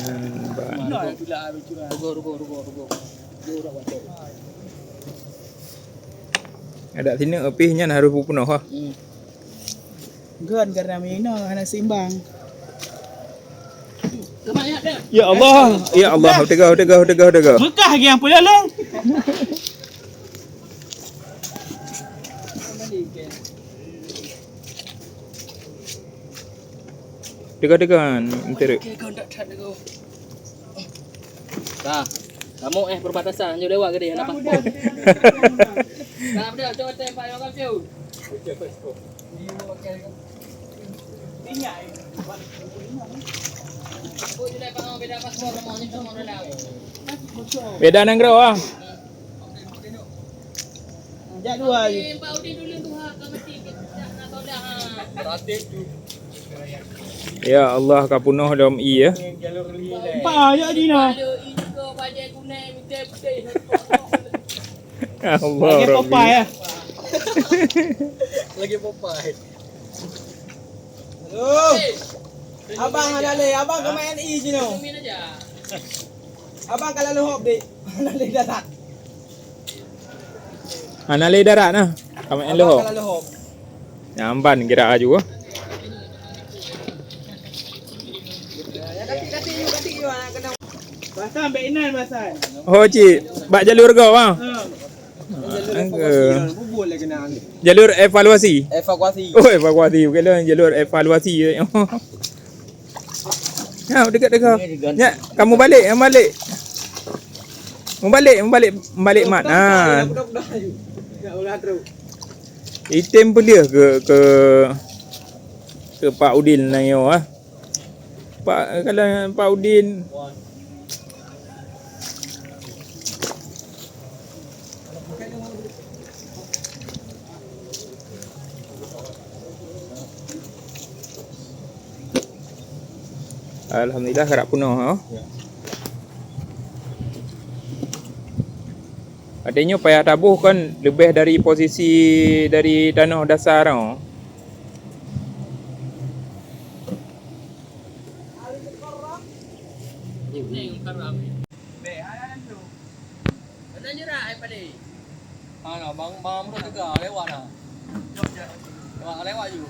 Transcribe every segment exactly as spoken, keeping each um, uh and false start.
Hmm, ba- Adak sineuk pih nyan harôh peupunoh, ha. Hmm. Kon karena minoe hana seimbang. Ya Allah, ya Allah, teuga, teuga, teuga, teuga. Beukah lagi nyang peuleueng. Teuga, teuga, enteuk. Ka, kamoe eh perbatasan, hanjeuet lewat keudeh, hana paspor. Ka, beudôh, coba tanya Pak Imam Kamsiu. Beda nanggroe ah. Jak dua je. Ya Allah, ka punoh dom ie ya. Empat ayat di na. Allah Lagi Rabbi. Popeye ya. Lagi Popeye. Halo. Abang hana lé, abang keumaén ie jinoe. Abang ka lalu hop dek. Hana lé darat. Hana lé darat nah. Keumaén lé hop. Abang ka lalu hop. Nyamban kira aju. Ya, katik-katik yuk, katik yuk, ah, kena. Pasang bek inan pasang. Oh cik, bak jalur kau bang. Ha. Jalur evakuasi. Jalur evaluasi. Evakuasi. Oh, evakuasi. Bukan jalur evaluasi. Ya, dekat-dekat. Ya, kamu balik, kamu balik. Kamu balik, kamu balik, balik mat. Ha. Item pelih ke ke ke Pak Udin nang yo ah. Pak, kalau Pak Udin. Alhamdulillah, karap punoh, oh. Ya. Artinya payah taboh kan lebih dari posisi dari tanoh dasar, oh. Hana, bang, bang Amrul teuga lewat na. Lewat, lewat ju.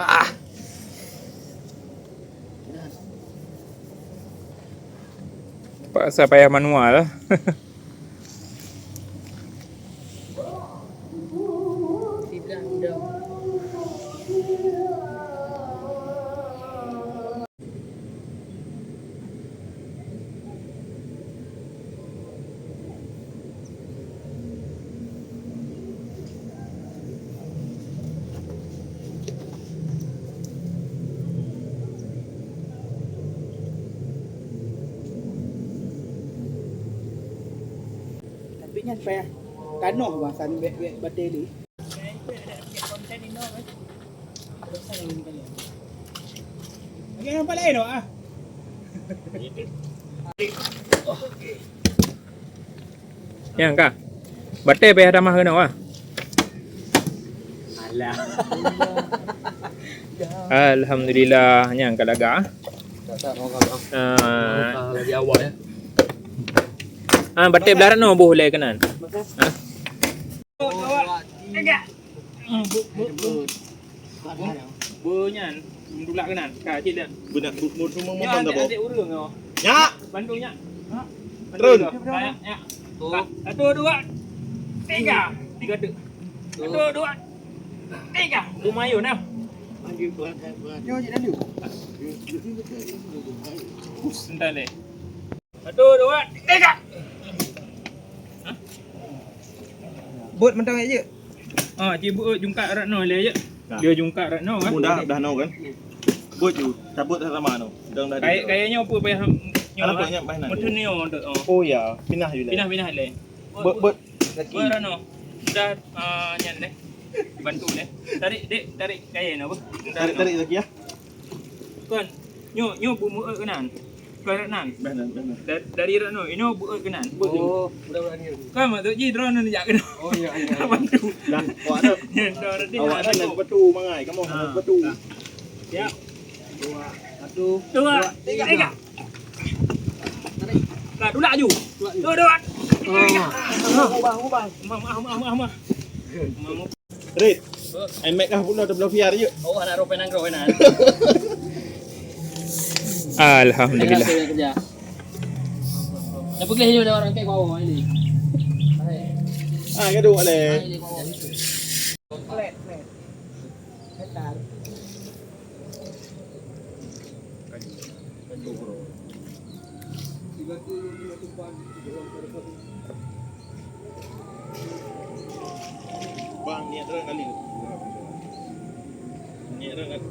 Ah. Paksa payah manual. Tapi nyan payah tanoh bang, san bèk-bèk batèe lé. Lagi nampak lain awak ah. Nyang ka. Batèe payah tamah keunoe ah. Alah. Alhamdulillah, nyang ka lagak ah. Ah. Lagi awak ya. Ah, batèe blah ranoe boh lé keunan. Ah. Beu nyan, tulak keunan. Ka cit dah. Beuna bu mu semua Nyak, memang dah adik, bawa. Adik ureueng nyoe. Nyak. Bantu nyak. Trön. Nyak, nyak. Satu, dua, tiga. Tiga tu. Satu, dua, tiga. Lumayan dah. Nyoe je lalu. Sebentar deh. Satu, dua, tiga. Bot mantong aja. Ah, cit beuet jungkat Ratno lé, ya. Nah. Dia jungkat Ratno, kan? Mudah dah no, kan? Buat ju, cabut sama no. Dang dah. Kayak, kayaknya apa payah nyoe, kan? Apa nyoe, bah, nah? Betul ni, oh, tu, oh. Oh, ya, pinah ju lé. Pinah, pinah lé. Buat, buat. Buat Ratno. Dah, ah, nyan lé. Bantu lé. Tarik, dek, tarik kain apa? Tarik, tarik lagi, ya. Kon, nyoe, nyoe bu meuet keunan. Kon Ratnan. Dah, dah, dah, dah. Da-, dari Ratno, inoe bu meuet keunan. Bu meuet. Oh, mudah-mudahan dia. Kon, maksud jih droeneuh jak keunoe. Oh, iya, iya, iya. Bantu. Dah, awak dah. Ya, dah, dah, awak dah, dah. Nak batu mangai, kamu nak batu. Siap. Dua, satu, dua, tiga, tiga. Tarik. Nah, tulak aju. Tulak aju. Dua, dua. Oh. Ubah, ubah. Mah, mah, mah, mah, mah. Rit. Ai mek kah pula tabloe V R je. Oh, anak roh penang roh enak. Alhamdulillah. Kerja, kerja. Dah pergi je dah orang kayak bawah ini. Ah, gaduh leh. Bang, niat terang kali. Niat terang kali.